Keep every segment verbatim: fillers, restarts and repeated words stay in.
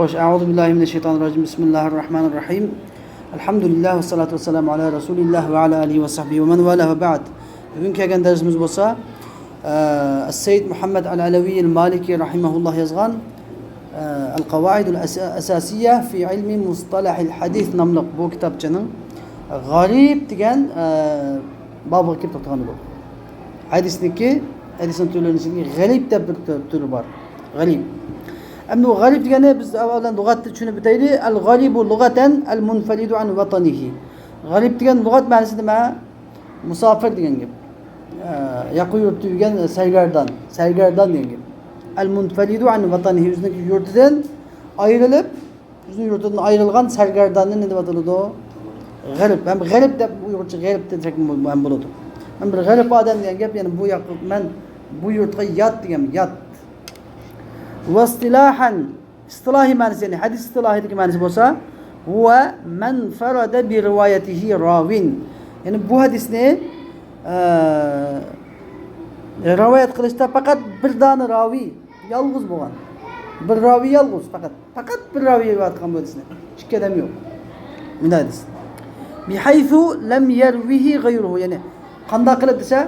خوش، أعوذ بالله من الشيطان الرجيم. بسم الله الرحمن الرحيم. الحمد لله والصلاة والسلام على رسول الله وعلى آله وصحبه ومن والاه وبعد. بۈگۈن كەلگەن دەرسىمىز بولسا، ئە، السيد محمد العلوي المالكي رحمه الله يازغان، ئە، القواعد الأساسية في علم مصطلح الحديث ناملىق بۇ كىتابچىنىڭ غەرىب دېگەن، ئە، بابىغا كېلىپ توختىغان ئىدۇق. ھەدىسنىڭكى، ھەدىسنىڭ تۈرلىرىنىڭ ئىچىدىكى غەرىب دەپ بىر تۈر، تۈرى بار. غەرىب. ئەمدى بۇ غەرىب دېگەننى بىز ئاۋۋالدىن لۇغەتتە چۈشىنىپ ئۆتەيلى. الغريب لغة المنفرد عن وطنه. غەرىب دېگەن لۇغەت مەنىسى نېمە؟ مۇساپىر دېگەن گەپ. ئە، ياقا يۇرتتا يۈرگەن سەرگەردان، سەرگەردان دېگەن گەپ. المنفرد عن وطنه، ئۆزىنىڭ يۇرتىدىن ئايرىلىپ، ئۆزىنىڭ يۇرتىدىن ئايرىلغان سەرگەرداننى نېمە دەپ ئاتىلىدۇ؟ غەرىب. ھەم غەرىب دەپ ئۇيغۇرچە غەرىب دېسەك ھەم بولىدۇ. ھەم بىر غەرىب ئادەم دېگەن گەپ، يەنى بۇ ياققا، مەن بۇ يۇرتقا يات دېگەن، يات. واصطلاحا، ئىستىلاھىي مەنىسى، يەنى ھەدىس ئىستىلاھىدىكى مەنىسى بولسا، هو ما انفرد بروايته راو. يەنى بۇ ھەدىسنى، ئە، رىۋايەت قىلىشتا پەقەت بىر دانە راۋىي يالغۇز بولغان. بىر راۋىي يالغۇز پەقەت. پەقەت بىر راۋىي رىۋايەت قىلغان بۇ ھەدىسنى. ئىككى ئادەم يوق. مۇنداق ھەدىس. بىھەيسۇ لەم يەرۋىھى غەيرۇھۇ. يەنى قانداق قىلىپ دېسە،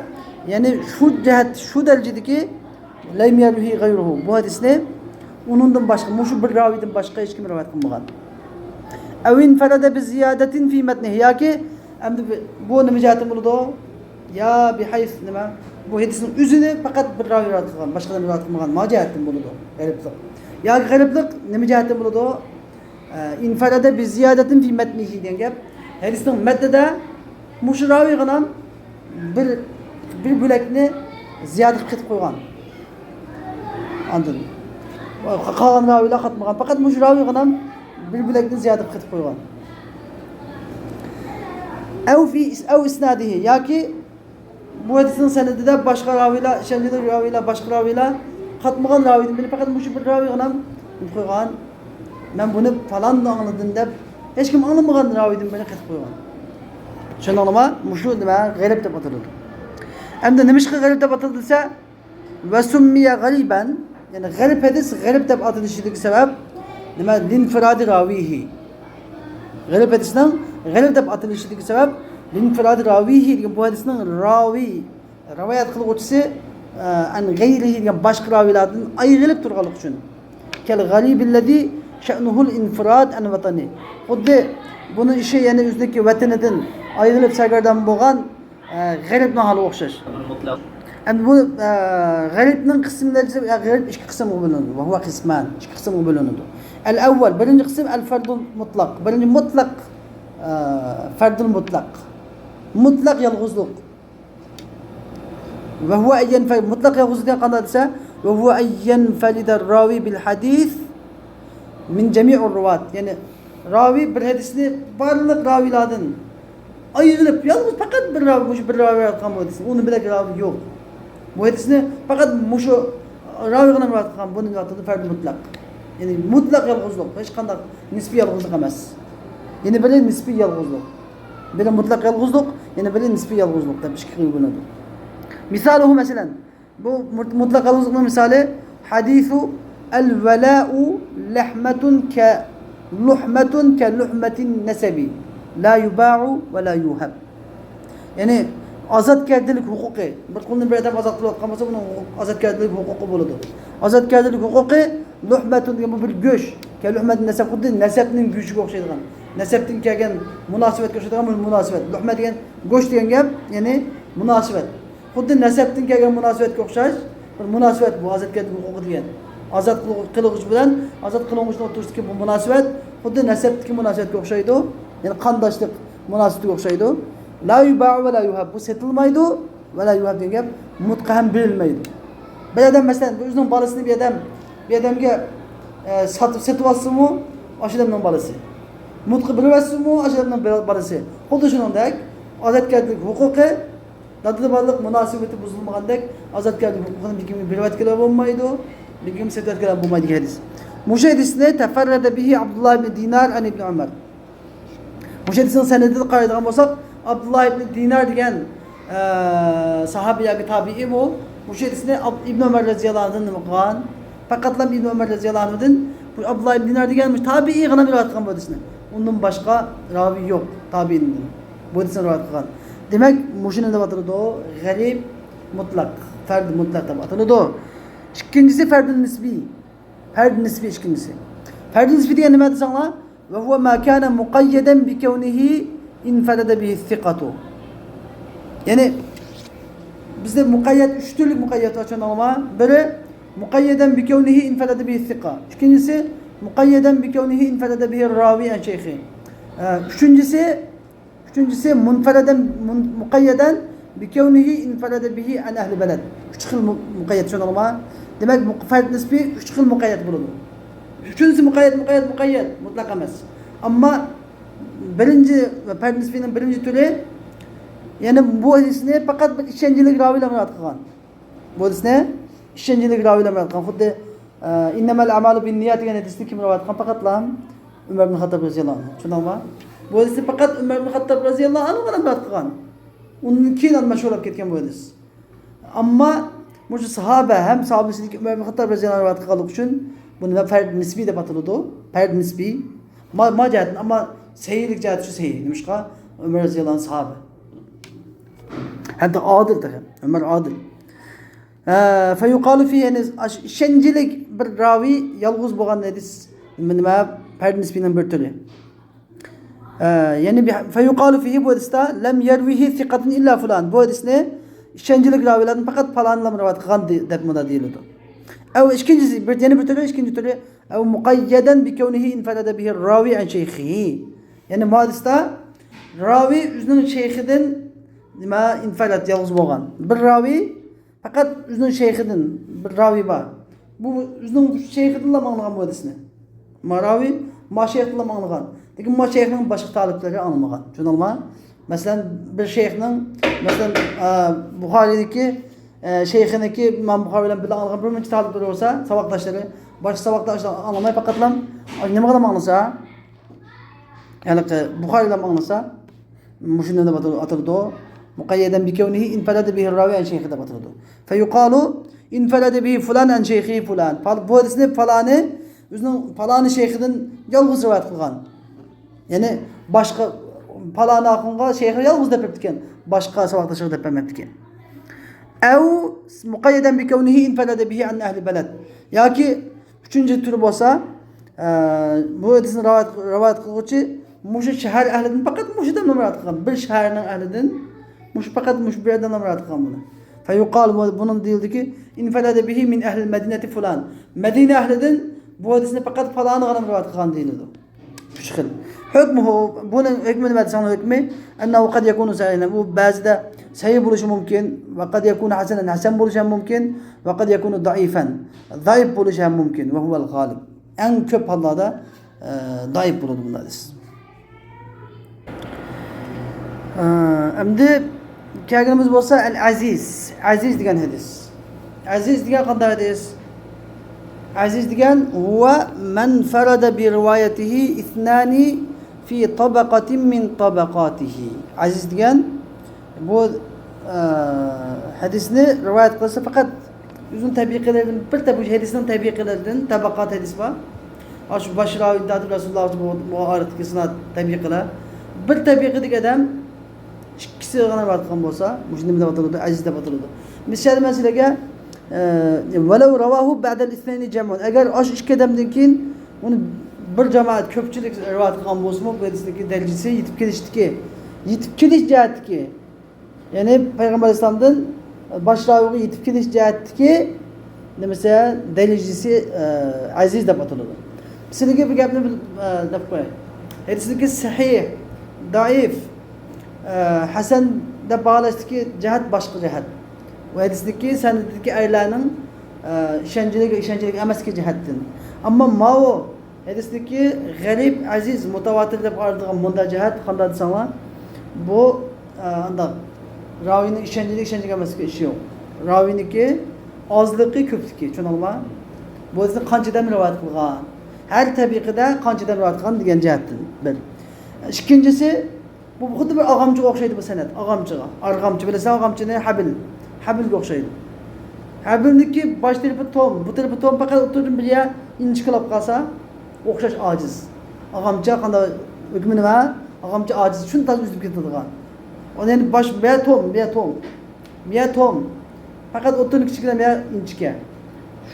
يەنى شۇ جەھەت، شۇ دەرىجىدىكى لەم يەرۋىھى غەيرۇھۇ. بۇ ھەدىسنى ئۇنىڭدىن باشقا، مۇشۇ بىر راۋىيدىن باشقا ھېچكىم رىۋايەت قىلمىغان. ئەۋ ئىنفەرەدە بىزىيادەتىن فى مەتنىھى. ياكى ئەمدى بۇ، بۇ نېمە جەھەتتىن بولىدۇ؟ يا بىھەيس نېمە؟ بۇ ھەدىسنىڭ ئۆزىنى پەقەت بىر راۋىي رىۋايەت قىلغان، باشقىلار رىۋايەت قىلمىغان. ما جەھەتتىن بولىدۇ غەرىبلىق. ياكى غەرىبلىق نېمە جەھەتتىن بولىدۇ؟ ئە، ئىنفەرەدە بىزىيادەتىن فى مەتنىھى دېگەن گەپ. ھەدىسنىڭ مەتنىدە مۇشۇ راۋىيغىنام بىر، بىر بۆلەكنى زىيادە قىلىپ قېتىپ قويغان. ئاندىن قالغان راۋىيلار قاتمىغان. پەقەت مۇشۇ راۋىيغىنام بىر بۆلەكنى زىيادە قىلىپ قويغان. ئەۋ فى، ئەۋ ئىسنادىھى، ياكى بۇ ھەدىسنىڭ سەنىدىدە باشقا راۋىيلار، ئىشەنچلىك راۋىيلار، باشقا راۋىيلار قاتمىغان راۋىيدىن بىرى، پەقەت مۇشۇ بىر راۋىيغىنام قويغان. مەن بۇنى پالاننى ئاڭلىدىم دەپ، ھېچكىم ئاڭلىمىغان راۋىيدىن بىرى قېتىپ قويغان. چۈشەندىڭلارمۇ؟ مۇشۇ نېمە؟ غەرىب دەپ ئاتىلىدۇ. ئەمدى نېمىشقا غەرىب دەپ ئاتىلدى دېسە، ۋە سۇممىيە غەرىبەن، يەنى غەرىب ھەدىس غەرىب دەپ ئاتىلىشىدىكى سەۋەب نېمە؟ لىنفىرادى راۋىھى. غەرىب ھەدىسنىڭ غەرىب دەپ ئاتىلىشىدىكى سەۋەب لىنفىرادى راۋىھى دېگەن بۇ ھەدىسنىڭ راۋى، رىۋايەت قىلغۇچىسى، ئە، ئەن غەيرىھى دېگەن باشقا راۋىيلاردىن ئايرىلىپ تۇرغانلىقى ئۈچۈن. كەل غەرىبىللەزى شەئنۇھۇل ئىنفىراد ئەن ۋەتەنى. خۇددى بۇنىڭ ئىشى يەنى ئۆزىنىڭكى ۋەتىنىدىن ئايرىلىپ سەرگەردان بولغان ئە، غەرىبنىڭ ھالىغا ئوخشاش. ئەمدى بۇ، ئە، غەرىبنىڭ قىسىملىرى، يا، غەرىب ئىككى قىسىمغا بۆلۈنىدۇ. ۋە ھۇۋە قىسمان، ئىككى قىسىمغا بۆلۈنىدۇ. ئەل ئەۋۋەل، بىرىنچى قىسىم، ئەل فەردۇل مۇتلەق. بىرىنچى مۇتلەق، ئە، فەردۇل مۇتلەق. مۇتلەق يالغۇزلۇق. ۋە ھۇۋە ئەن يەنفە-، مۇتلەق يالغۇزلۇق دېگەن قانداق دېسە، ۋە ھۇۋە ئەن يەنفەردەر راۋى بىل ھەدىس مىن جەمىئىر رۇۋات. يەنى راۋى بىر ھەدىسنى بارلىق راۋىيلاردىن ئايرىلىپ، يالغۇز پەقەت بىر راۋى، مۇشۇ بىر راۋى رىۋايەت قىلغان بۇ ھەدىسنى. ئۇنىڭ بىلەن راۋى يوق. بۇ ھەدىسنى پەقەت مۇشۇ راۋىغىلا رىۋايەت قىلغان، بۇنى ئاتىلىدۇ فەردى مۇتلەق. يەنى مۇتلەق يالغۇزلۇق، ھېچقانداق نىسپىي يالغۇزلۇق ئەمەس. يەنە بىرى نىسپىي يالغۇزلۇق. بىرى مۇتلەق يالغۇزلۇق، يەنە بىرى نىسپىي يالغۇزلۇق دەپ ئىككىگە بۆلۈنىدۇ. مىسالىھۇ، مەسىلەن، بۇ مۇت-، مۇتلەق يالغۇزلۇقنىڭ مىسالى، ھەدىسۇ ئەل ۋەلاۇ لەھمەتۇن كە لۇھمەتۇن كە لۇھمەتىن نەسەبى لا يۇباعۇ ۋە لا يۇھەب. يەنى ئازادكەردىلىك ھوقۇقى، بىر قۇلنى بىر ئادەم ئازاد قىلىۋاتقان بولسا، بۇنىڭ ھوقۇق-، ئازادكەردىلىك ھوقۇقى بولىدۇ. ئازادكەردىلىك ھوقۇقى لۇھمەتۇن دېگەن بۇ بىر گۆش، كە لۇھمەتىن نەسەب، خۇددى نەسەبنىڭ گۆشىگە ئوخشايدىغان، نەسەبتىن كەلگەن مۇناسىۋەتكە ئوخشايدىغان بىر مۇناسىۋەت. لۇھمە دېگەن گۆش دېگەن گەپ، يەنى مۇناسىۋەت. خۇددى نەسەبتىن كەلگەن مۇناسىۋەتكە ئوخشاش بىر مۇناسىۋەت بۇ ئازادكەرلىك ھوقۇقى دېگەن. ئازاد قىلغۇ-، قىلغۇچ بىلەن ئازاد قىلىنغۇچىنىڭ ئوتتۇرىسىدىكى بۇ مۇناسىۋەت خۇددى نەسەبتىكى مۇناسىۋەتكە ئوخشايدۇ. يەنى قانداشلىق مۇناسىۋىتىگە ئوخشايدۇ. لا يۇباع ۋە لا يۇھەب. بۇ سېتىلمايدۇ. ۋە لا يۇھەب دېگەن گەپ مۇتقا ھەم بېرىلمەيدۇ. بىر ئادەم، مەسىلەن، ئۆزىنىڭ بالىسىنى بىر ئادەم، بىر ئادەمگە، ئە، ساتىپ، سېتىۋالسىمۇ، ئاشۇ ئادەمنىڭ بالىسى. مۇتقا بېرىۋەتسىمۇ، ئاشۇ ئادەمنىڭ بال-، بالىسى. خۇددى شۇنىڭدەك، ئازادكەرلىك ھوقۇقى، دادا-بالىلىق مۇناسىۋىتى بۇزۇلمىغاندەك، ئازادكەرلىك ھوقۇقىنى بىر كىمگە بېرىۋەتكىلى بولمايدۇ، بىر كىمگە سېتىۋەتكىلى بولمايدۇ دېگەن ھەدىس. مۇشۇ ھەدىسنى تەفەررەدە بىھى ئابدۇللا ئىبنى دىنار ئەن ئىبنى ئۆمەر. مۇشۇ ھەدىسنىڭ سەنىدىگە قارايدىغان بولساق، ئابدۇللا ئىبنى دىنار دېگەن، ئە، ساھابە ياكى تابىئىي بۇ. مۇشۇ ھەدىسنى ئاب-، ئىبنى ئۆمەر رەزىياللاھۇ ئەنھۇدىن نېمە قىلغان؟ پەقەتلا ئىبنى ئۆمەر رەزىياللاھۇ ئەنھۇدىن بۇ ئابدۇللا ئىبن دىنار دېگەن مۇشۇ تابىئىي غەلەم رىۋايەت قىلغان بۇ ھەدىسنى. ئۇندىن باشقا راۋى يوق تابىئىيدىن. بۇ ھەدىسنى رىۋايەت قىلغان. دېمەك، مۇشۇنى نېمە دەۋاتىدۇ؟ غەرىب مۇتلەق، فەرد مۇتلەق دەپ ئاتىلىدۇ. ئىككىنچىسى فەردۇن نىسبىي. فەرد نىسبىي ئىككىنچىسى. فەرد نىسبىي دېگەن نېمە دېسەڭلار؟ وهو ما كان مقيدا بكونه انفرد به الثقة. يەنى بىزدە مۇقەييەت، ئۈچ تۈرلۈك مۇقەييەت بار، چۈشەندىڭلارمۇ؟ بىرى مۇقەييەدەن بىكەۋنىھى ئىنفەرەدە بىھى سىقا. ئىككىنچىسى مۇقەييەدەن بىكەۋنىھى ئىنفەرەدە بىھى راۋى ئەن شەيخى. ئە، ئۈچىنچىسى، ئۈچىنچىسى مۇنفەرەدەن، مۇن-، مۇقەييەدەن بىكەۋنىھى ئىنفەرەدە بىھى ئەن ئەھلى بەلەد. ئۈچ خىل مۇ-، مۇقەييەت، چۈشەندىڭلارمۇ؟ دېمەك، مۇق-، فەرد نىسبىي ئۈچ خىل مۇقەييەت بولىدۇ. ئۈچىنچىسى مۇقەييەت، مۇقەييەت، مۇقەييەت، مۇتلەق ئەمەس. ئەمما بىرىنچى ۋە پەرد نىسبىينىڭ بىرىنچى تۈرى، يەنى بۇ ھەدىسنى پەقەت بىر ئىشەنچلىك راۋىلار رىۋايەت قىلغان. بۇ ھەدىسنى ئىشەنچلىك راۋىلار رىۋايەت قىلغان. خۇددى، ئە، ئىننەمەل ئەمالۇ بىننىيات دېگەن ھەدىسنى كىم رىۋايەت قىلغان؟ پەقەتلا ئۆمەر ئىبن خەتتاب رەزىياللاھۇ ئەنھۇ. چۈشەندىڭلارمۇ؟ بۇ ھەدىسنى پەقەت ئۆمەر ئىبن خەتتاب رەزىياللاھۇ ئەنھۇ رىۋايەت قىلغان. ئۇندىن كېيىن مەشھۇرلاپ كەتكەن بۇ ھەدىس. ئەمما مۇشۇ ساھابە ھەم ساھابە ئىچىدىكى ئۆمەر ئىبن خەتتاب رەزىياللاھۇ ئەنھۇ رىۋايەت قىلغانلىقى ئۈچۈن بۇنى مەن پەرد نىسبىي دەپ ئاتىلىدۇ. پەرد نىسبىي. ما، ما جەھەتتىن، ئەمما سەھىھلىك جەھەتتە شۇ سەھىھ. نېمىشقا؟ ئۆمەر رەزىياللاھۇ ئەنھۇ ساھابە. ھەم ئادىل تېخى. ئۆمەر ئادىل. ھە، فيقال فيه، يەنى ئاش-، ئىشەنچلىك بىر راۋى يالغۇز بولغان ھەدىس، نېمە، پەرد نىسبىينىڭ بىر تۈرى. ئە، يەنى بى-، فيقال فيه، بۇ ھەدىستە، لم يروه ثقة إلا فلان. بۇ ھەدىسنى ئىشەنچلىك راۋىلاردىن پەقەت پالانىلام رىۋايەت قىلغان دې-، دەپ مۇنداق دېيىلىدۇ. ئەۋ ئىككىنچىسى، بىر، يەنە بىر تۈرى، ئىككىنچى تۈرى، ئەۋ مۇقەييەدەن بىكەۋنىھى ئىنفەرەدە بىھى راۋى ئەن شەيخىھى. يەنى بۇ ھەدىستە راۋى ئۆزىنىڭ شەيخىدىن نېمە، ئىنفەرەد، يالغۇز بولغان. بىر راۋى پەقەت ئۆزىنىڭ شەيخىدىن بىر راۋى بار. بۇ ئۆزىنىڭ شەيخىدىنلا ئاڭلىغان بۇ ھەدىسنى. ما راۋى ما شەيخىدىنلا ئاڭلىغان. لېكىن ما شەيخنىڭ باشقا تالىپلىرى ئاڭلىمىغان. چۈشەندىڭلارمۇ؟ مەسىلەن، بىر شەيخنىڭ، مەسىلەن، ئە، بۇخارىيدىكى، ئە، شەيخىنىڭكى ئىمام بۇخارىي بىلەن بىللە ئاڭلىغان بىر مۇنچە تالىپلىرى بولسا، ساۋاقداشلىرى، باشقا ساۋاقداشلار ئاڭلىماي، پەقەتلا نېمىغىلا ئاڭلىسا، ھېلىقى بۇخارىيلا ئاڭلىسا، مۇشۇ نېمە دەپ ئاتىلىدۇ؟ مۇقەييەدەن بىكەۋنىھى ئىنفەرەدە بىھى راۋى ئەن شەيخى دەپ ئاتىلىدۇ. فيقال انفرد به فلان عن شيخه فلان. پال-، بۇ ھەدىسنى پالانى ئۆزىنىڭ پالانى شەيخىدىن يالغۇز رىۋايەت قىلغان. يەنى باشقا پالانى ئاخۇنغا شەيخى يالغۇز دەپ بېرىپتىكەن. باشقا ساۋاقداشلىرىغا دەپ بەرمەپتىكەن. أو مقيدا بكونه انفرد به عن أهل بلد. ياكى ئۈچىنچى تۈرى بولسا، ئە، بۇ ھەدىسنى رىۋايەت، رىۋايەت قىلغۇچى مۇشۇ شەھەر ئەھلىدىن، پەقەت مۇشۇ ئادەملا رىۋايەت قىلغان. بىر شەھەرنىڭ ئەھلىدىن مۇشۇ، پەقەت مۇشۇ بىر ئادەملا رىۋايەت قىلغان بۇنى. فيقال، بۇ، بۇنىڭ دېيىلدىكى، انفرد به من أهل المدينة فلان. مەدىنە ئەھلىدىن بۇ ھەدىسنى پەقەت پالانىغىلا رىۋايەت قىلغان دېيىلىدۇ. ئۈچ خىل. حكمه، بۇنىڭ ھۆكمى نېمە دېسەڭلار، ھۆكمى أنه قد يكون صحيحا، ئۇ بەزىدە سەھىھ بولۇشى مۇمكىن، وقد يكون حسنا، ھەسەن بولۇشى ھەم مۇمكىن، وقد يكون ضعيفا، زەئىپ بولۇشى ھەم مۇمكىن، وهو الغالب. ئەڭ كۆپ ھاللاردا، ئە، زەئىپ بولىدۇ بۇنداق ھەدىس. ئە، ئەمدى كەلگىنىمىز بولسا ئەل ئەزىز. ئەزىز دېگەن ھەدىس. ئەزىز دېگەن قانداق ھەدىس؟ ئەزىز دېگەن، هو ما انفرد بروايته اثنان في طبقة من طبقاته. ئەزىز دېگەن بۇ، ئە، ھەدىسنى رىۋايەت قىلسا، پەقەت ئۆزىنىڭ تەبىقىلىرىدىن، بىر تەبىقە، ھەدىسنىڭ تەبىقىلىرىدىن، تەبەقات ھەدىس بار. ئاشۇ باش راۋى دادى رەسۇلۇللاھ، بۇ، بۇ ئارىدىكى ساناد تەبىقىلەر. بىر تەبىقىدىكى ئادەم ئىككىسى غەلىبە قىلغان بولسا، مۇشۇ نېمە دەپ ئاتىلىدۇ؟ ئەزىز دەپ ئاتىلىدۇ. مىسال، مەسىلەگە، ئە، ولو رواه بعد الاثنين جمع. ئەگەر ئاشۇ ئىككى ئادەمدىن كېيىن ئۇنى بىر جامائەت، كۆپچىلىك رىۋايەت قىلغان بولسىمۇ، بۇ ھەدىسنىڭكى دەرىجىسى يېتىپ كېلىشتىكى، يېتىپ كېلىش جەھەتتىكى، يەنى پەيغەمبەر ئەلەيھىسسالامدىن باش راۋىغا يېتىپ كېلىش جەھەتتىكى نېمىسى، دەرىجىسى، ئە، ئەزىز دەپ ئاتىلىدۇ. سىلىگە بىر گەپنى بىل-، ئە، دەپ قوياي. ھەدىسنىڭكى سەھىھ، دەئىف، ئە، ھەسەن دەپ باھالاشتىكى جەھەت باشقا جەھەت. ئۇ ھەدىستىكى سەنەدتىكى ئەرلەرنىڭ، ئە، ئىشەنچلىك ۋە ئىشەنچلىك ئەمەسلىكى جەھەتتىن. ئەمما ماۋۇ ھەدىستىكى غەرىب، ئەزىز، مۇتەۋاتىر دەپ ئايرىلىدىغان مۇنداق جەھەت قانداق دېسەڭلار، بۇ، ئە، ئانداق راۋىنىڭ ئىشەنچلىك، ئىشەنچلىك ئەمەسلىكى ئىشى يوق. راۋىنىڭكى ئازلىقى، كۆپلۈكى، چۈشەندىڭلارمۇ؟ بۇ ھەدىسنى قانچە ئادەم رىۋايەت قىلغان، ھەر تەبىقىدە قانچە ئادەم رىۋايەت قىلغان دېگەن جەھەتتىن بىر. ئىككىنچىسى، بۇ خۇددى بىر ئاغامچىغا ئوخشايدۇ بۇ سەنەد. ئاغامچىغا. ئارغامچى، بىلىسەن ئاغامچىنى؟ ھەبىل. ھەبىلگە ئوخشايدۇ. ھەر بىرىنىڭكى باش تەرىپى توم، بۇ تەرىپى توم، پەقەت ئوتتۇرىدىن بىر يەر ئىنچىكە بولاپ قالسا، ئوخشاش ئاجىز. ئاغامچە قانداق ھۆكمى نېمە؟ ئاغامچە ئاجىز، شۇنى تازا ئۈزۈپ كېتىدىغان. ئۇنى يەنە باش، بۇ يەر توم، بۇ يەر توم. بۇ يەر توم. پەقەت ئوتتۇرىنىڭ كىچىكىدە بۇ يەر ئىنچىكە.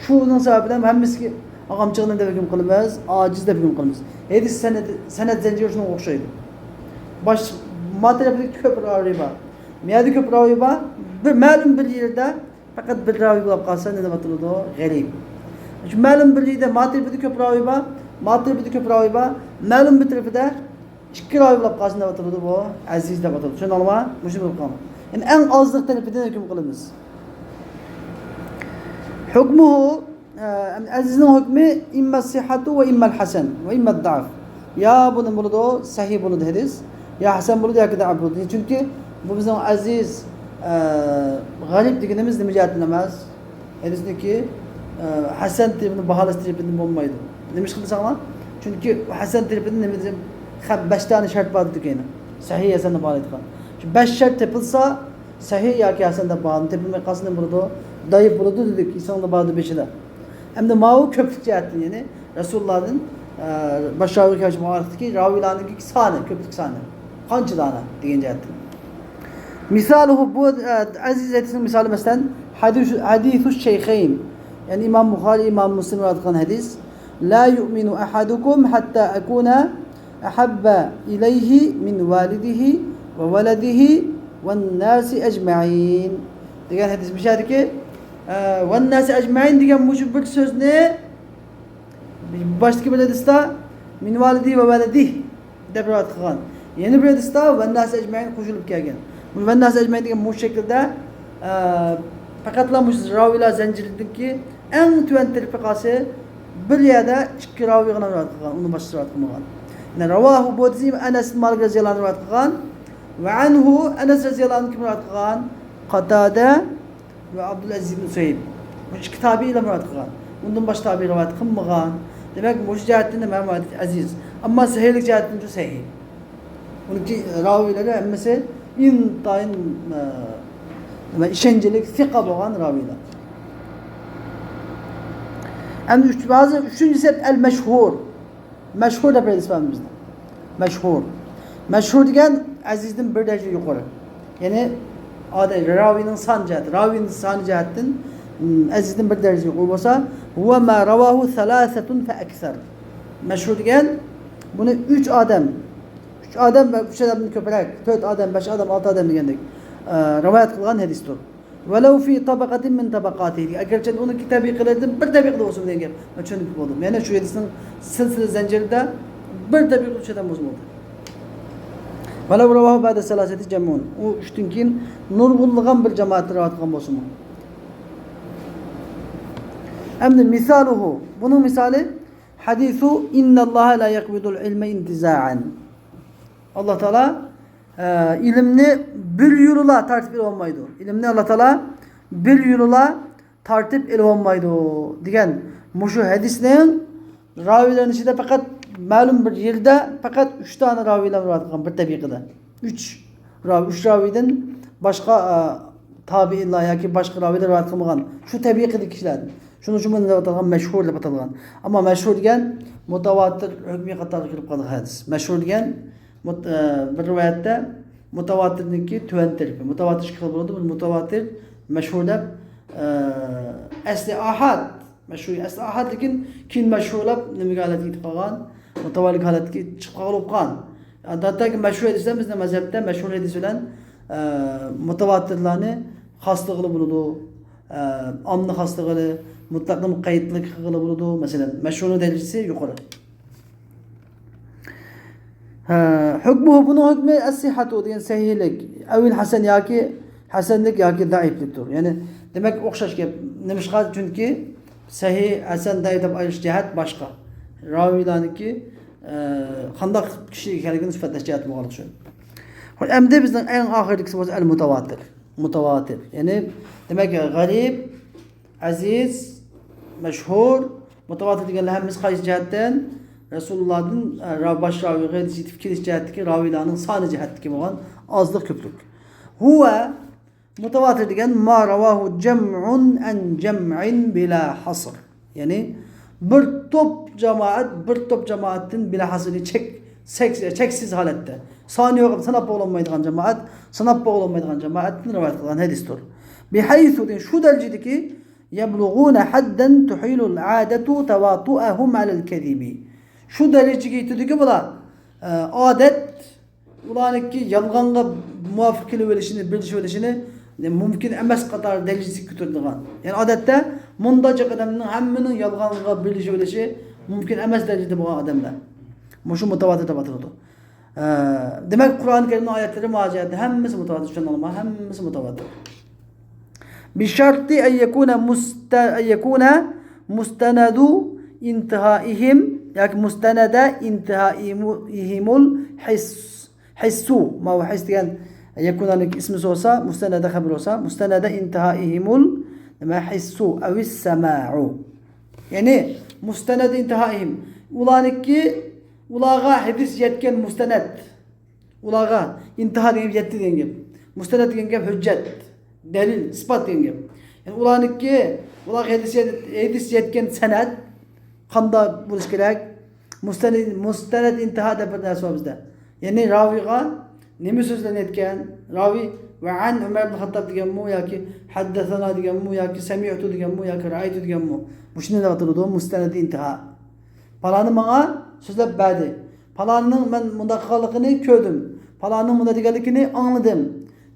شۇنىڭ سەۋەبىدىن ھەممىسىگە ئاغامچىغا نېمە دەپ ھۆكۈم قىلىمىز؟ ئاجىز دەپ ھۆكۈم قىلىمىز. ھەدىس سەنەد، سەنەد زەنجىرى شۇنىڭغا ئوخشايدۇ. باش، ما تەرەپتە كۆپ راۋى بار. ما يەردە كۆپ راۋى بار. بىر مەلۇم بىر يەردە پەقەت بىر راۋى بولاپ قالسا، نېمە دەپ ئاتىلىدۇ؟ غەرىب. شۇ مەلۇم بىر يەردە ما تەرىپىدە كۆپ راۋى بار، ما تەرىپىدە كۆپ راۋى بار، مەلۇم بىر تەرىپىدە ئىككى راۋى بولاپ قالسا، نېمە دەپ ئاتىلىدۇ بۇ؟ ئەزىز دەپ ئاتىلىدۇ. چۈشەندىڭلارمۇ؟ مۇشۇ بولۇپ قالغان. يەنى ئەڭ ئازلىق تەرىپىدىن ھۆكۈم قىلىمىز. ھۆكمىھۇ، ئە، ئەزىزنىڭ ھۆكمى ئىمما سىھھەتۇ ۋە ئىممال ھەسەن ۋە ئىمماد دەئف. يا بۇنى بولىدۇ، سەھىھ بولىدۇ ھەدىس، يا ھەسەن بولىدۇ ياكى دەئىف بولىدۇ. چۈنكى بۇ بىزنىڭ ئەزىز، ئە، غەرىب دېگىنىمىز نېمە جەھەتتىن ئەمەس؟ ھەدىسنىڭكى، ئە، ھەسەن تەرىپىنى باھالاش تەرىپىدىن بولمايدۇ. نېمىشقا دېسەڭلار؟ چۈنكى ھەسەن تەرىپىدىن نېمە دېسەم، خە-، بەش دانە شەرت بار دېدۇق يەنە. سەھىھ ھەسەننى باھالايدىغان. شۇ بەش شەرت تېپىلسا، سەھىھ ياكى ھەسەن دەپ باھالىنىپ، تېپىلماي قالسا نېمە بولىدۇ؟ زەئىپ بولىدۇ دېدۇق، ئېسىڭلاردا بارىدۇ بېشىدا. ئەمدى ماۋۇ كۆپلۈك جەھەتتىن، يەنى رەسۇلۇللادىن، ئە، باش راۋىغا كەلگەن ئارىلىقتىكى راۋىلارنىڭكى سانى، كۆپلۈك سانى. قانچە دانە دېگەن جەھەتتىن. مىسالىھۇ، بۇ، ئە، ئەزىز ھەدىسنىڭ مىسالى، مەسىلەن، ھەدىس، ھەدىسۇ شەيخەين. يەنى ئىمام بۇخارى، ئىمام مۇسلىم رىۋايەت قىلغان ھەدىس. لا يۇئمىنۇ ئەھەدۇكۇم ھەتتا ئەكۇنە ئەھەببە ئىلەيھى مىن ۋالىدىھى ۋە ۋەلەدىھى ۋەنناسى ئەجمەئىن دېگەن ھەدىس. بۇ يەردىكى، ئە، ۋەنناسى ئەجمەئىن دېگەن مۇشۇ بىر سۆزنى باشتىكى بىر ھەدىستە مىن ۋالىدىھى ۋە ۋەلەدىھى دەپ رىۋايەت قىلغان. يەنە بىر ھەدىستە ۋەنناسى ئەجمەئىن قوشۇلۇپ كەلگەن. بۇ ۋەنناسى ئەجمەئىن دېگەن مۇشۇ شەكىلدە، ئە، پەقەتلا مۇشۇ راۋىلار زەنجىرىدىكى ئەڭ تۆۋەن تەرىپى قالسا، بىر يەردە ئىككى راۋىغا رىۋايەت قىلغان، ئۇنىڭ باشقىسى رىۋايەت قىلمىغان. يەنى راۋاھۇ، بۇ ھەدىسنى ئەنەس ئىبن مالىك رەزىيەللاھۇ ئەنھۇ رىۋايەت قىلغان. ۋە ئەنھۇ، ئەنەس رەزىيەللاھۇ ئەنھۇ كىم رىۋايەت قىلغان؟ قاتادە ۋە ئابدۇلئەزىز ئىبن سۇھەيب. بۇ ئىككى تابىئىيلار رىۋايەت قىلغان. ئۇندىن باشقا تابىئىي رىۋايەت قىلمىغان. دېمەك، مۇشۇ جەھەتتىن ھەم ھەدىس ئەزىز. ئەمما سەھىھلىك جەھەتتىن شۇ سەھىھ. ئۇنىڭكى راۋىلىرى ھەممىسى ئىنتايىن، ئە، نېمە، ئىشەنچلىك، سىقا بولغان راۋىلار. ئەمدى ئۈچ، ھازىر ئۈچىنچىسى ئەل مەشھۇر. مەشھۇر دەپ ھەدىس بار بىزدە. مەشھۇر. مەشھۇر دېگەن ئەزىزدىن بىر دەرىجە يۇقىرى. يەنى ئادەم، راۋىنىڭ سان جەھەتى، راۋىنىڭ سانى جەھەتتىن، ئىم، ئەزىزدىن بىر دەرىجە يۇقىرى بولسا، ھۇۋە ما راۋاھۇ سەلاسەتۇن فەئەكسەر. مەشھۇر دېگەن بۇنى ئۈچ ئادەم، ئۈچ ئادەم ۋە ئۈچ ئادەمدىن كۆپرەك، تۆت ئادەم، بەش ئادەم، ئالتە ئادەم دېگەندەك، ئە، رىۋايەت قىلغان ھەدىستۇر. ۋەلەۋ فى تەبەقەتىن مىن تەبەقاتىھى. ئەگەرچە ئۇنىڭكى تەبىقىلىرىدىن بىر تەبىقىدە بولسىمۇ دېگەن گەپ. مەن چۈشىنىپ بولدۇم. يەنى شۇ ھەدىسنىڭ سىلسىلە زەنجىرىدە بىر تەبىقىدە ئۈچ ئادەم بولسىمۇ بولدى. ۋەلەۋ رەۋاھۇ بەئدە سەلاسەتىن جەمئۇن. ئۇ ئۈچتىن كېيىن نۇرغۇنلىغان بىر جامائەت رىۋايەت قىلغان بولسىمۇ. ئەمدى مىسالۇھۇ. بۇنىڭ مىسالى ھەدىسۇ ئىننەللاھە لا يەقبىدۇل ئىلمە ئىنتىزائەن. ئاللا تائالا، ئە، ئىلىمنى بىر يولىلا تارتىپ ئېلىۋالمايدۇ. ئىلىمنى ئاللا تائالا بىر يولىلا تارتىپ ئېلىۋالمايدۇ دېگەن مۇشۇ ھەدىسنىڭ راۋىيلىرىنىڭ ئىچىدە پەقەت مەلۇم بىر يىلدا پەقەت ئۈچ دانە راۋىيلار رىۋايەت قىلغان بىر تەبىقىدە. ئۈچ راۋى، ئۈچ راۋىدىن باشقا، ئە، تابىئىنلار ياكى باشقا راۋىيلار رىۋايەت قىلمىغان شۇ تەبىقىدىكى كىشىلەردىن. شۇنىڭ ئۈچۈن بۇنى دەپ ئاتالغان، مەشھۇر دەپ ئاتالغان. ئەمما مەشھۇر دېگەن مۇتەۋاتىر ھۆكمى قاتارىغا كىرىپ قالىدىغان ھەدىس. مەشھۇر دېگەن مۇت-، ئە، بىر رىۋايەتتە مۇتەۋاتىرنىڭكى تۆۋەن تەرىپى. مۇتەۋاتىر ئىككى خىل بولىدۇ. بىر مۇتەۋاتىر، مەشھۇر دەپ، ئە، ئەسلى ئاھاد. مەشھۇر ئەسلى ئاھاد، لېكىن كېيىن مەشھۇرلاپ نېمىگە ھالەتكە يېتىپ قالغان؟ مۇتەۋاتىر ھالەتكە چىقىپ قالغان بولۇپ قالغان. ھەتتاكى مەشھۇر ھەدىسلەر بىزنىڭ مەزھەپتە مەشھۇر ھەدىس بىلەن، ئە، مۇتەۋاتىرلارنى خاسلىغىلى بولىدۇ. ئە، ئاممىنى خاسلىغىلى، مۇتلەقنى مۇقەييەتلىك قىلغىلى بولىدۇ. مەسىلەن، مەشھۇرنىڭ دەرىجىسى يۇقىرى. ھە، ھۆكمۇھۇ، بۇنىڭ ھۆكمى ئەسسىھھەتۇ دېگەن سەھىھلىك، ئەۋىل ھەسەن ياكى ھەسەنلىك ياكى زەئىپلىكتۇر. يەنى، دېمەك، ئوخشاش گەپ. نېمىشقا؟ چۈنكى سەھىھ، ھەسەن، زەئىپ دەپ ئايرىش جەھەت باشقا. راۋىيلارنىڭكى، ئە، قانداق كىشى ئىكەنلىكىنى سۈپەتلەش جەھەتى بولغانلىقى ئۈچۈن. خوش، ئەمدى بىزنىڭ ئەڭ ئاخىرىدىكىسى بولسا ئەل مۇتەۋاتىر. مۇتەۋاتىر. يەنى، دېمەك، غەرىب، ئەزىز، مەشھۇر، مۇتەۋاتىر دېگەنلەر ھەممىسى قايسى جەھەتتىن؟ رەسۇلۇللادىن، ئە، را-، باش راۋىغا يېتىپ كېلىش جەھەتتىكى راۋىلارنىڭ سانى جەھەتتىكى بولغان ئازلىق، كۆپلۈك. ھۇۋە، مۇتەۋاتىر دېگەن ما رەۋاھۇ جەمئۇن ئەن جەمئىن بىلا ھەسر. يەنى بىر توپ جامائەت، بىر توپ جامائەتتىن بىلا ھەسر، چەك، چەك، چەكسىز ھالەتتە. سانى يوق، ساناپ بولۇنمايدىغان جامائەت، ساناپ بولۇنمايدىغان جامائەتتىن رىۋايەت قىلغان ھەدىستۇر. بىھەيسۇ، شۇ دەرىجىدىكى، يەبلۇغۇنە ھەددەن تۇھىلۇل ئادەتۇ تەۋاتۇئەھۇم ئەلەل كەزىبى. شۇ دەرىجىگە يېتىدۇكى، بۇلار، ئە، ئادەت ئۇلارنىڭكى يالغانغا مۇۋاپىق كېلىۋېلىشىنى، بېرىشىۋېلىشىنى مۇمكىن ئەمەس قاتار دەرىجىسىگە كۆتۈرىدىغان. يەنى ئادەتتە مۇنداق جىق ئادەمنىڭ ھەممىنىڭ يالغانغا بېرىشىۋېلىشى مۇمكىن ئەمەس دەرىجىدە بولغان ئادەملەر. مۇشۇ مۇتەۋاتىر دەپ ئاتىلىدۇ. ئە، دېمەك، قۇرئان كەرىمنىڭ ئايەتلىرى مۇھاجىرەتتە ھەممىسى مۇتەۋاتىر، چۈشەندىڭلارمۇ؟ ھەممىسى مۇتەۋاتىر. بىشەرتى ئەن يەكۇنە مۇستە-، ئەن يەكۇنە مۇستەنەدۇ ئىنتىھائىھىم ياكى مۇستەنەدە ئىنتىھائىمۇ-، ئىھىمۇل ھىس-، ھىسسۇ. ماۋۇ ھىس دېگەن يەكۇنەنىڭ ئىسمى بولسا، مۇستەنەدە خەبىرى بولسا، مۇستەنەدە ئىنتىھائىھىمۇل نېمە؟ ھىسسۇ ئەۋىس سەمەئۇ. يەنى مۇستەنەدە ئىنتىھائىھىم. ئۇلارنىڭكى، ئۇلارغا ھەدىس يەتكەن مۇستەنەد. ئۇلارغا ئىنتىھا دېگەن گەپ يەتتى دېگەن گەپ. مۇستەنەد دېگەن گەپ ھۆججەت، دەلىل، ئىسپات دېگەن گەپ. يەنى ئۇلارنىڭكى، ئۇلارغا ھەدىس يەت-، ھەدىس يەتكەن سەنەد قانداق بولۇشى كېرەك؟ مۇستەنەد، مۇستەنەد ئىنتىھا دەپ بىر نەرسە بار بىزدە. يەنى راۋىغا نېمە سۆزلەرنى ئېيتكەن؟ راۋى ۋە ئەن ئۆمەر ئىبن خەتتاب دېگەنمۇ ياكى ھەددەسەنا دېگەنمۇ ياكى سەمىئتۇ دېگەنمۇ ياكى رەئەيتۇ دېگەنمۇ؟ مۇشۇنى دەپ ئاتىلىدۇ، مۇستەنەد ئىنتىھا. پالانى ماڭا سۆزلەپ بەردى. پالانىنىڭ مەن مۇنداق قىلغانلىقىنى كۆردۈم. پالانىنىڭ مۇنداق دېگەنلىكىنى ئاڭلىدىم.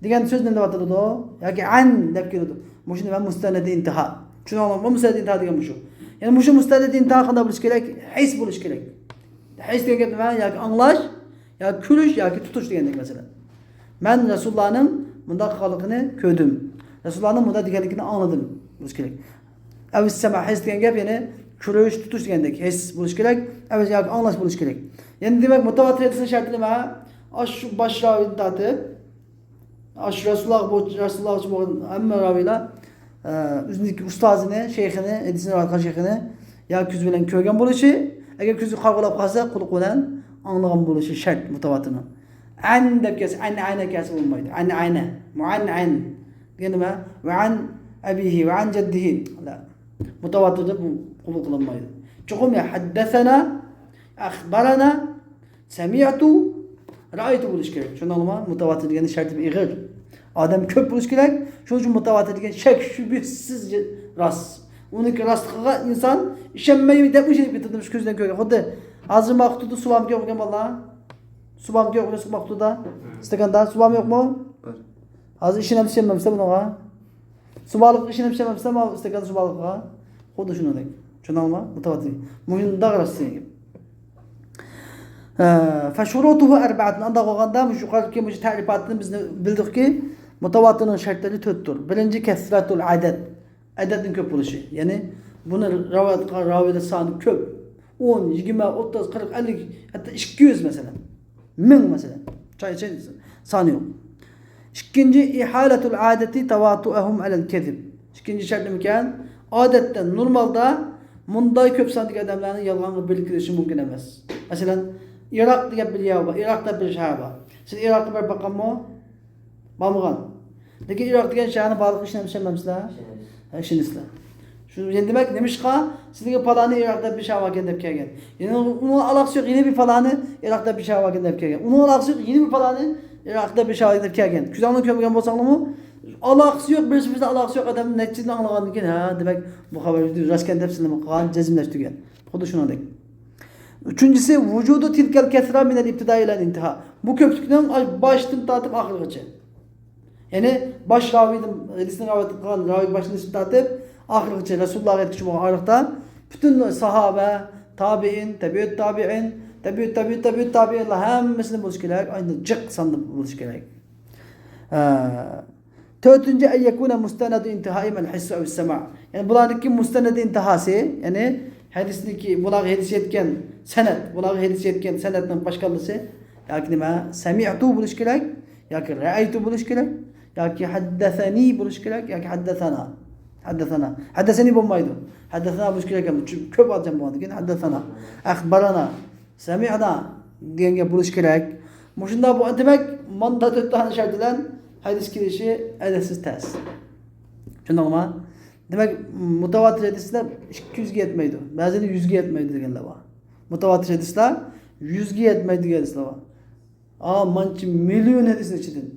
دېگەن سۆز نېمە دەپ ئاتىلىدۇ؟ ياكى ئەن دەپ كېلىدۇ. مۇشۇنى مەن مۇستەنەدى ئىنتىھا. چۈشىنىۋالدىڭلارمۇ؟ مۇستەنەدى ئىنتىھا دېگەن مۇشۇ. يەنى مۇشۇ مۇستەنەدى ئىنتىھا قانداق بولۇشى كېرەك؟ ھەيس بولۇشى كېرەك. ھەيس دېگەن گەپ نېمە؟ ياكى ئاڭلاش، ياكى كۆرۈش، ياكى تۇتۇش دېگەندەك مەسىلەن. مەن رەسۇلۇللانىڭ مۇنداق قىلغانلىقىنى كۆردۈم. رەسۇلۇللانىڭ مۇنداق دېگەنلىكىنى ئاڭلىدىم. بولۇشى كېرەك. ئەۋىس سەمە، ھەيس دېگەن گەپ، يەنى كۆرۈش، تۇتۇش دېگەندەك ھەيس بولۇشى كېرەك. ئەۋىس ياكى ئاڭلاش بولۇشى كېرەك. يەنى دېمەك، مۇتەۋاتىر ھەدىسنىڭ شەرتى نېمە؟ ئاشۇ باش راۋىدىن تارتىپ، ئاشۇ رەسۇلۇللاغا بو-، رەسۇلۇللاغىچە بولغان ھەممە راۋىيلار، ئە، ئۆزىنىڭكى ئۇستازىنى، شەيخىنى، ھەدىسنى رىۋايەت قىلغان شەيخىنى يا كۆزى بىلەن كۆرگەن بولۇشى، ئەگەر كۆزى قارىغۇلاپ قالسا، قۇلىقى بىلەن ئاڭلىغان بولۇشى شەرت مۇتەۋاتىرنىڭ. ئەن دەپ كەلسە، ئەنئەنە كەلسە بولمايدۇ. ئەنئەنە، مۇئەنئەن دېگەن نېمە؟ ۋەئەن ئەبىھى، ۋەئەن جەددىھى. مۇتەۋاتىردە بۇ قوبۇل قىلىنمايدۇ. چوقۇم يا ھەددەسەنا، ئەخبەرەنا، سەمىئتۇ، رەئەيتۇ بولۇشى كېرەك. چۈشەندىڭلارمۇ؟ مۇتەۋاتىر دېگەن شەرتى ئېغىر. ئادەم كۆپ بولۇشى كېرەك. شۇنىڭ ئۈچۈن مۇتەۋاتىر دېگەن شەك شۈبھىسىز راست. ئۇنىڭكى راستلىقىغا ئىنسان ئىشەنمەيمەن دەپ ئىشىنىپ كېتىدۇ، مۇشۇ كۆزدىن كۆرگەن. خۇددى ھازىر ما قۇتۇدا سۇ بارمىكەن، ئوخۇيغان بالىلار؟ سۇ بارمىكەن، ئوخۇيغان ما قۇتىدا؟ ئىستاكاندا سۇ بارمۇ، يوقمۇ؟ بار. ھازىر ئىشىنەمسىز، ئىشەنمەمسىلەر بۇنىڭغا؟ سۇ بارلىقىغا ئىشىنەمسىز، ئىشەنمەمسىلەر ماۋۇ ئىستاكاندا سۇ بارلىقىغا؟ خۇددى شۇنىڭدەك. چۈشەندىڭلارمۇ؟ مۇتەۋاتىر. مۇشۇنداق راست دېگەن گەپ. ئە، فەشۇرۇتۇھۇ ئەربەئەتۇن. ئانداق بولغاندا، مۇشۇ يۇقىرىدىكى مۇشۇ تەرىپاتتىن بىز بىلدۇقكى، مۇتەۋاتىرنىڭ شەرتلىرى تۆتتۇر. بىرىنچى، كەسرەتۇل ئەدەد. ئەدەدنىڭ كۆپ بولۇشى. يەنى بۇنى رىۋايەت قىلغان راۋىيلار سانى كۆپ. ئون، يىگىرمە، ئوتتۇز، قىرىق، ئەللىك، ھەتتا ئىككى يۈز مەسىلەن. مىڭ مەسىلەن. چاي، چاي سانى يوق. ئىككىنچى، ئىھالەتۇل ئادەتى تەۋاتۇئەھۇم ئەلەل كەزىب. ئىككىنچى شەرت نېمىكەن؟ ئادەتتە، نورمالدا مۇنداق كۆپ ساندىكى ئادەملەرنىڭ يالغانغا بېرىلىپ كېلىشى مۇمكىن ئەمەس. مەسىلەن، ئىراق دېگەن بىر يەر بار، ئىراق دەپ بىر شەھەر بار. سىز ئىراققا بېرىپ باققانمۇ؟ بارمىغان. لېكىن ئىراق دېگەن شەھەرنى بارلىقىغا ئىشىنەمسىلەر؟ ئىشىنىسىلەر. ھە، ئىشىنىسىلەر. شۇ، يەنى دېمەك، نېمىشقا سىزنىڭكى پالانى ئىراق دەپ بىر شەھەر باركەن دەپ كەلگەن؟ يەنى ئۇنىڭ ئالاقىسى يوق، يەنە بىر پالانى ئىراق دەپ بىر شەھەر باركەن دەپ كەلگەن. ئۇنىڭ ئالاقىسى يوق، يەنە بىر پالانى ئىراق دەپ بىر شەھەر باركەن دەپ كەلگەن. كۆزۈڭلار كۆرمىگەن بولساڭلارمۇ، ئالاقىسى يوق، بىرسى بىرسى ئالاقىسى يوق ئادەم نەچچىدىن ئاڭلىغاندىن كېيىن، ھە، دېمەك، بۇ خەۋەر راستكەن دەپ سىلەرمۇ قىلغان، جەزملەشتۈرگەن. خۇددى شۇنىڭدەك. ئۈچىنچىسى، ۋۇجۇدۇ تىلكەل كەسرە مىنەل ئىبتىدائى ئىلەل ئىنتىھا. بۇ كۆپلۈكنىڭ باشتىن تارتىپ ئاخىرغىچە. يەنى باش راۋىدىن، ھەدىسنى رىۋايەت قىلغان راۋى باشتىن تارتىپ ئاخىرغىچە، رەسۇلۇللاغا يەتكۈچە بولغان ئارىلىقتا پۈتۈن ساھابە، تابىئىن، تەبىئۇت تابىئىن، تەبىئۇت، تەبىئۇت، تەبىئۇت تابىئىنلار ھەممىسىنى بولۇشى كېرەك. ئاينى جىق ساندا بولۇشى كېرەك. ئە، تۆتىنچى، ئەن يەكۇنە مۇستەنەدۇ ئىنتىھائىم ئەل ھىسسۇ ئەۋىس سەمە. يەنى بۇلارنىڭكى مۇستەنەدى ئىنتىھاسى، يەنى ھەدىسنىڭكى، بۇلارغا ھەدىس يەتكەن سەنەد، بۇلارغا ھەدىس يەتكەن سەنەدنىڭ باشقاللىسى ياكى نېمە؟ سەمىئتۇ بولۇشى كېرەك، ياكى رەئەيتۇ بولۇشى كېرەك، ياكى ھەددەسەنى بولۇشى كېرەك، ياكى ھەددەسەنا. ھەددەسەنا. ھەددەسەنى بولمايدۇ. ھەددەسەنا بولۇشى كېرەك ئەمدى. چۈنكى كۆپ ئادەم بولغاندىن كېيىن ھەددەسەنا. ئەخبەرەنا. سەمىئنا دېگەن گەپ بولۇشى كېرەك. مۇشۇنداق بۇ، دېمەك، ماندا تۆت دانە شەرت بىلەن ھەدىس كېلىشى ھەدىسىز تەس. چۈشەندىڭلارمۇ؟ دېمەك، مۇتەۋاتىر ھەدىسلەر ئىككى يۈزگە يەتمەيدۇ، بەزىدە يۈزگە يەتمەيدۇ دېگەنلەر بار. مۇتەۋاتىر ھەدىسلەر يۈزگە يەتمەيدۇ دېگەن ھەدىسلەر بار. ئا، مانچە مىليون ھەدىسنىڭ ئىچىدىن،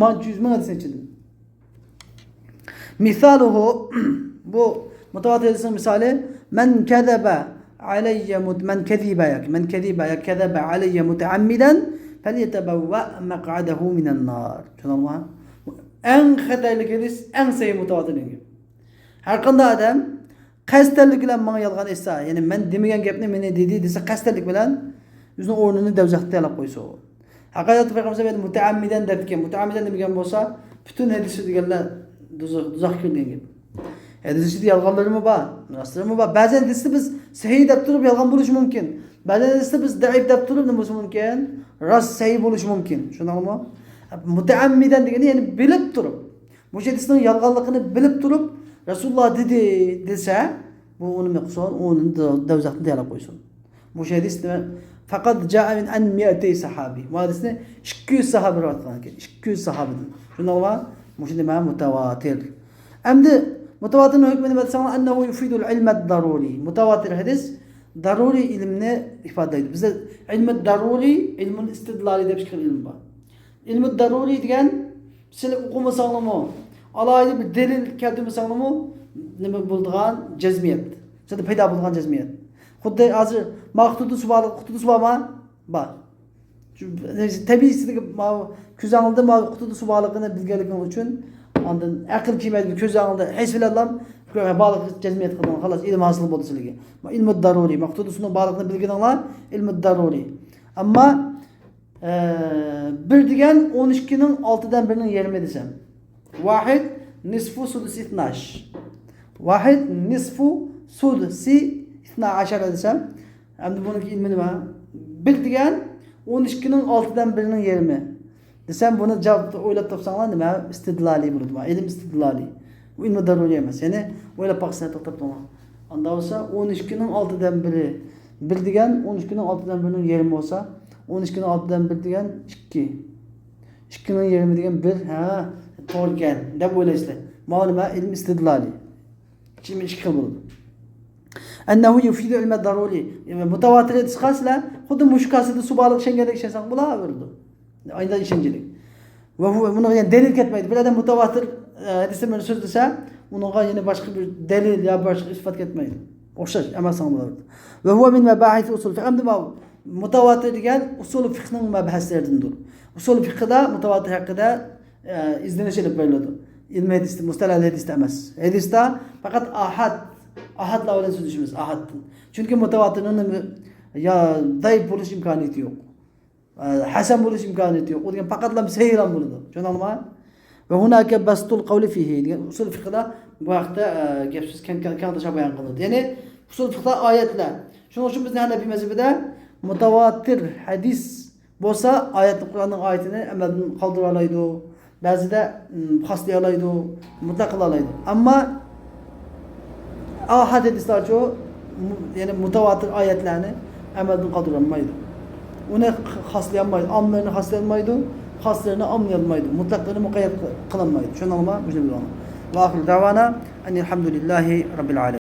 مانچە يۈز مىڭ ھەدىسنىڭ ئىچىدىن. مىسالۇھۇ، بۇ مۇتەۋاتىر ھەدىسنىڭ مىسالى، مەن كەزەبە ئەلەييە مۇت-، مەن كەزىبە ياكى، مەن كەزىبە يا كەزەبە ئەلەييە مۇتەئەممىدەن فەليەتەبەۋۋە مەقئەدەھۇ مىنەننار. چۈشەندىڭلارمۇ؟ ئەڭ خەتەرلىك ھەدىس، ئەڭ سەھىھ مۇتەۋاتىر دېگەن گەپ. ھەرقانداق ئادەم قەستەنلىك بىلەن ماڭا يالغان ئېيتسا، يەنى مەن دېمىگەن گەپنى مېنى دېدى دېسە، قەستەنلىك بىلەن ئۆزىنىڭ ئورنىنى دوزاختا تەييارلاپ قويسۇن. ھەقىقەتتە پەيغەمبەر ئەمدى مۇتەئەممىدەن دەپتىكەن. مۇتەئەممىدەن دېمىگەن بولسا، پۈتۈن ھەدىسى دېگەنلەر دوزاخ، دوزاخقا كىرىدۇ دېگەن گەپ. ھەدىس ئىچىدە يالغانلىرىمۇ بار، راستلىرىمۇ بار. بەزى ھەدىسنى بىز سەھىھ دەپ تۇرۇپ يالغان بولۇشى مۇمكىن. بەزى ھەدىسنى بىز زەئىپ دەپ تۇرۇپ نېمە بولۇشى مۇمكىن؟ راست، سەھىھ بولۇشى مۇمكىن. چۈشەندىڭلارمۇ؟ مۇتەئەممىدەن دېگىنى، يەنى بىلىپ تۇرۇپ، مۇشۇ ھەدىسنىڭ يالغانلىقىنى بىلىپ تۇرۇپ، رەسۇلۇللا دېدى دېسە، بۇ ئۇنى نېمە قىلسۇن، ئۇنى دو-، دوزاختىن تەييارلاپ قويسۇن. مۇشۇ ھەدىس نېمە؟ فەقەد جائە مىن ئەن مىئەتەي سەھابى. بۇ ھەدىسنى ئىككى يۈز سەھابە رىۋايەت قىلغان ئىكەن. ئىككى يۈز سەھابىدىن. شۇنداقلا مۇشۇ نېمە؟ مۇتەۋاتىر. ئەمدى مۇتەۋاتىرنىڭ ھۆكمى نېمە دېسەڭلار، ئەننەھۇ يۇفىدۇل ئىلمەد دەرۇرى. مۇتەۋاتىر ھەدىس دەرۇرىي ئىلىمنى ئىپادىلەيدۇ. بىزدە ئىلمۇد دەرۇرىي، ئىلمۇل ئىستىدلالىي دەپ ئىككى خىل ئىلىم بار. ئىلمۇد دەرۇرىي دېگەن، سىلى ئوقۇمىساڭلىمۇ، ئالاھىدە بىر دەلىل كەلتۈرمىسەڭلىمۇ، نېمە بولىدىغان جەزمىيەت. سەندە پەيدا بولىدىغان جەزمىيەت. خۇددى ھازىر ما ئۇقتۇدۇسى بارلىق، ئۇقتۇدۇسى بارما؟ بار. شۇ، تەبىئىي سىزگە ما كۆز ئالدىدا ما ئۇقتۇدۇسى بارلىقىنى بىلگەنلىكىڭ ئۈچۈن، ئاندىن ئەقىل كىرمەيدۇ، كۆز ئالدىدا ھېس بىلەنلا بارلىق جەزمىيەت قىلدىڭ، خالاس، ئىلىم ھاسىل بولدى سىلىگە. ما ئىلمۇد دەرۇرىي، ما ئۇقتۇدۇسىنىڭ بارلىقىنى بىلگىنىڭلار ئىلمۇد دەرۇرىي. ئەمما ئە، بىر دېگەن ئون ئىككىنىڭ ئالتىدىن بىرىنىڭ يېرىمى دېسەم. ۋاھىد نىسفۇ سۇدۇسى ئىتناش. ۋاھىد نىسفۇ سۇدۇسى ئىتنا ئاشارە دېسەم. ئەمدى بۇنىڭكى ئىلمى نېمە؟ بىر دېگەن ئون ئىككىنىڭ ئالتىدىن بىرىنىڭ يېرىمى دېسەم، بۇنى جاۋاب ئويلاپ تاپساڭلار نېمە؟ ئىستىدلالىي بولىدۇ. ئىلىم ئىستىدلالىي. ئۇ ئىلمى دەرۇرىي ئەمەس. يەنى ئويلاپ باقسىلەر، توختاپ تۇرۇڭلار. ئاندا بولسا ئون ئىككىنىڭ ئالتىدىن بىرى بىر دېگەن، ئون ئىككىنىڭ ئالتىدىن بىرىنىڭ يېرىمى بولسا، ئون ئىككىنىڭ ئالتىدىن بىر دېگەن ئىككى. ئىككىنىڭ يېرىمى دېگەن بىر، ھە، توغرا ئىكەن دەپ ئويلايسىلەر. ماۋۇ نېمە؟ ئىلىم ئىستىدلالىي. ئىچىمى ئىككى خىل بولىدۇ. ئەننەھۇ يۇفىدۇ ئىلمە دەرۇرىي. مۇتەۋاتىر ھەدىسقا سىلەر خۇددى مۇشۇ كاسىدا سۇ بارلىقىغا ئىشەنگەندەك ئىشەنسەڭ بولاۋېرىدۇ. ئايدا ئىشەنچىلىك. ۋە ھۇۋە، بۇنىڭغا يەنە دەلىل كەتمەيدۇ. بىر ئادەم مۇتەۋاتىر، ئە، ھەدىسلەر بىلەن سۆزلىسە، ئۇنىڭغا يەنە باشقا بىر دەلىل يا باشقا ئىسپات كەتمەيدۇ. ئوخشاش ئەمەس ساڭا بۇلار. ۋە ھۇۋە مىن مەباھىس ئۇسۇل فىقھ. ئەمدى ماۋۇ مۇتەۋاتىر دېگەن ئۇسۇل فىقھنىڭ مەبھەسلىرىدىندۇر. ئۇسۇل فىقھدا مۇتەۋاتىر ھەققىدە، ئە، ئىزدىنىش ئېلىپ بېرىلىدۇ. ئىلمىي ھەدىستە، مۇستەلا ھەدىستە ئەمەس. ھەدىستە پەقەت ئاھاد، ئاھادلار بىلەن سۆزلىشىمىز، ئاھادتىن. چۈنكى مۇتەۋاتىرنىڭ نېمە، يا زەئىپ بولۇش ئىمكانىيىتى يوق. ئە، ھەسەن بولۇش ئىمكانىيىتى يوق. ئۇ دېگەن پەقەتلا سەھىھلا بولىدۇ. چۈشەندىڭلارمۇ؟ ۋە ھۇناكە بەستۇل قەۋلى فىھى دېگەن ئۇسۇل فىقھدا بۇ ھەقتە، ئە، گەپ سۆز كەڭ، كەڭ، كەڭتاشا بايان قىلىنىدۇ. يەنى ئۇسۇل فىقھدا ئايەتلەر. شۇنىڭ ئۈچۈن بىزنىڭ ھەنەفىي مەزھىپىدە مۇتەۋاتىر ھەدىس بولسا، ئايەتنى، قۇرئاننىڭ ئايىتىنى ئەمەلدىن قالدۇرالايدۇ. بەزىدە، ئىم، خاسلىيالايدۇ، مۇتلەق قىلالايدۇ. ئەمما ئاھاد ھەدىسلەرچۇ، مۇ-، يەنى مۇتەۋاتىر ئايەتلەرنى ئەمەلدىن قالدۇرالمايدۇ. ئۇنى خاسلىيالمايدۇ، ئاممىلىرىنى خاسلىيالمايدۇ، خاسلىرىنى ئاممىيالمايدۇ، مۇتلەقلىرىنى مۇقەييەت قىلالمايدۇ. چۈشەندىڭلارمۇ؟ مۇشۇنى بىلىڭلار. ۋە ئاخىرۇ دەۋانا ئەنىل ھەمدۇلىللاھى رەببىل ئالەمىن.